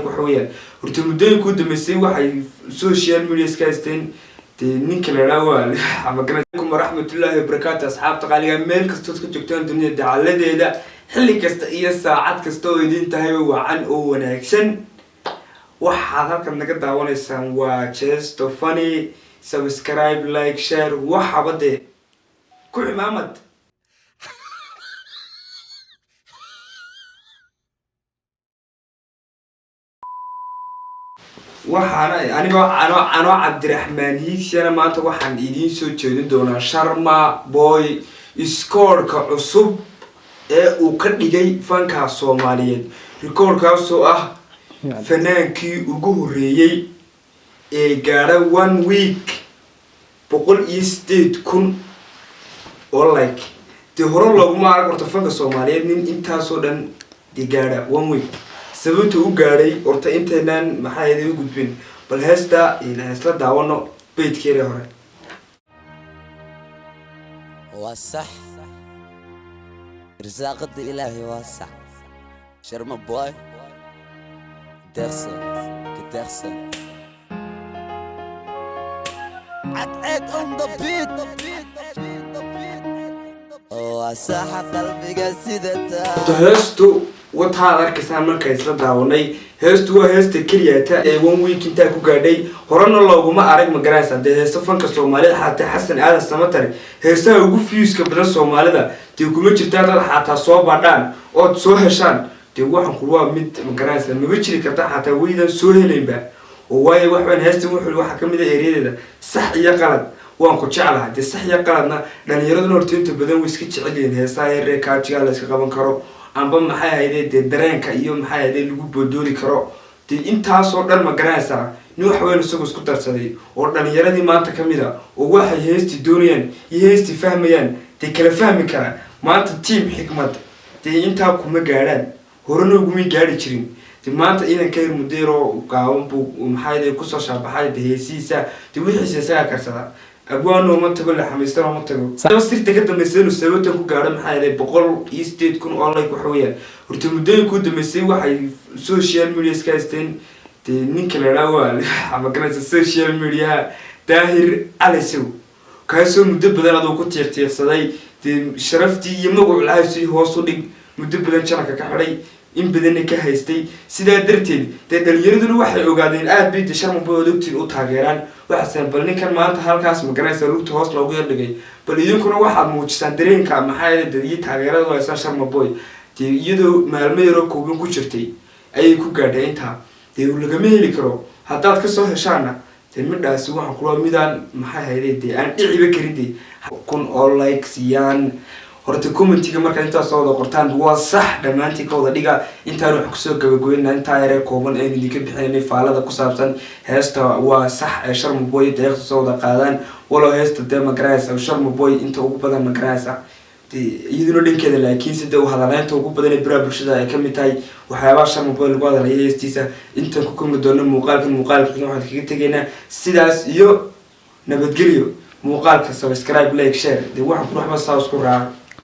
Like waxa weeyaan, horta muddooyinka u dambeysay waxay social media iska haysteen dee ninka la idhaha waa magaranakum waraxmatullaahi wabarakaatu. Asxaabta qaaliga, meel kastood ka joogtaan dunida dacaladeeda, xilli kasta iyo saacad kasta oo idin tahay wacan oo wanaagsan. Waxaad halkan naga daawanaysaan waa Jesto Funny. Subscribe, like, share, waxaba dee ku cimaamad. Waxaana anigoo anoo Cabdiraxmaan Hiigsiyana, maanta waxaan idiin soo jeedin doonaa Sharma Boy iskoorka cusub ee uu ka dhigay fanka Soomaaliyeed, rikoorkaasoo ah fanaankii ugu horreeyey ee gaadha one week 108,000 oo like. Dee hore looguma arag horta fanka Soomaaliyeed nin intaasoo dhan dee gaadha one week. Sababta u gaadhay horta intaynaan maxaa yada u gudbin, bal heesta isla daawano beydkeeda hore. Waa sax, irsaaqada Ilaahay waa sax. Sharma Boy, Deeqsan ka deeqsan, Cadceed on the beat. Waa saxa qalbiga sida taa. Horta heestu wataad arkaysaan marka isla daawanay. Heestu waa heesta keliyata ee one week intaa ku gaadhay, horena looguma arag, ma garanaysaa? Dee heesto fanka Soomaalida, xataa Xasan Aadan Samatare heesaha ugu viewska badan Soomaalida dee kuma jirtaa. Dad xataa soo badhaan ood soo heshaan, dee waxaan ku waa mid, ma garanaysaa, mama jiri karta, xataa weydan soo helaynba. Oo waayo waxbaan heestan wuxuu waxaa kamid ah ereyadeeda "sax iyo qalad waan ku jeclahay". Dee sax iyo qaladna dhalinyaraduna horta inta badan way iska jecel yihiin heesaha yaree kaajigaa la iska qaban karo, amba maxay ahayde dee dareenka iyo maxay ahayde lagu boodoodi karo. Dee intaasoo dhan, ma garanaysaa, nin wax weyn isagoo isku darsaday oo dhalinyaradii maanta kamid a, oo waxay heestii doonayaan iyo heestii fahmayaan dee kala fahmi karaa. Maanta team Xikmad dee intaa kuma gaadhaan, horena ugumay gaadhi jirin. De maanta inanka yar mudeeroo gaaban buu maxaa ahayde kusoo shaabaxay. Dee heesihiisa, dee wixiisa isagaa karsada. Abwaano ma tago, laxamaystana ma tago. Sirta ka dambeysay inuu sababtan ku gaadho maxaa yeelay 108,000 oo like waxa weeyaan, horta muddooyinka u dambeysay waxay social media iska haysteen dee ninka la idhaha waa, ma garanaysa, social mediaha Daahir Calisow, kaasoo muddo badan aduu ku tiiqtiiqsaday, dee sharaftii iyo magacu lahaysii hoos u dhig, muddo badan janalka ka xidhay, in badanna ka haystay. Sidaa darteed dee dhalinyaraduna waxay ogaadeen aad bay dee Sharma Boy odogtiin u taageeraan. Waxaaseen bal ninkan maanta halkaas, ma garanaysa, lugta hoos loogu yardhigay, bal idinkuna waxaad muujisaan dareenka maxaa yeelay dee iyo taageerada haysaan Sharma Boy. Dee iyadoo maalmo yaroo kooban ku jirtay ayay ku gaadhay intaa. Dee lagama heli karo, haddaad kasoo heshaana dee midhaasi waxaan kula midaan maxay hayday dee aan dhiciba karin. Dee kun oo like siiyaan horta commentiga markaad intaas soo wada qortaan, waa sax dhammaantii ka wada dhiga. Intaan wax kusoo gabagooyna intaa yaree kooban aynu idinka bixinaynay faalada ku saabsan heesta "Waa Sax" ee Sharma Boy Deeqda soo wada qaadaan. Walow heesta dee, ma garanaysa, Sharma Boy inta ugu badan, ma garanaysa, dee iyaduna dhankeeda, laakiinse dee hadaleynta ugu badan ee baraha bulshada ay kamid tahay waxyaabaha Sharma Boy lagu hadalaya heestiisa. Intaan ku kulmi doono muuqaalkan muuqaalka, waxaan kaga tegaynaa sidaas iyo nabadgelyo. Muuqaalka subscribe, like, share, dee waxaan ku waxba saa isku raaca.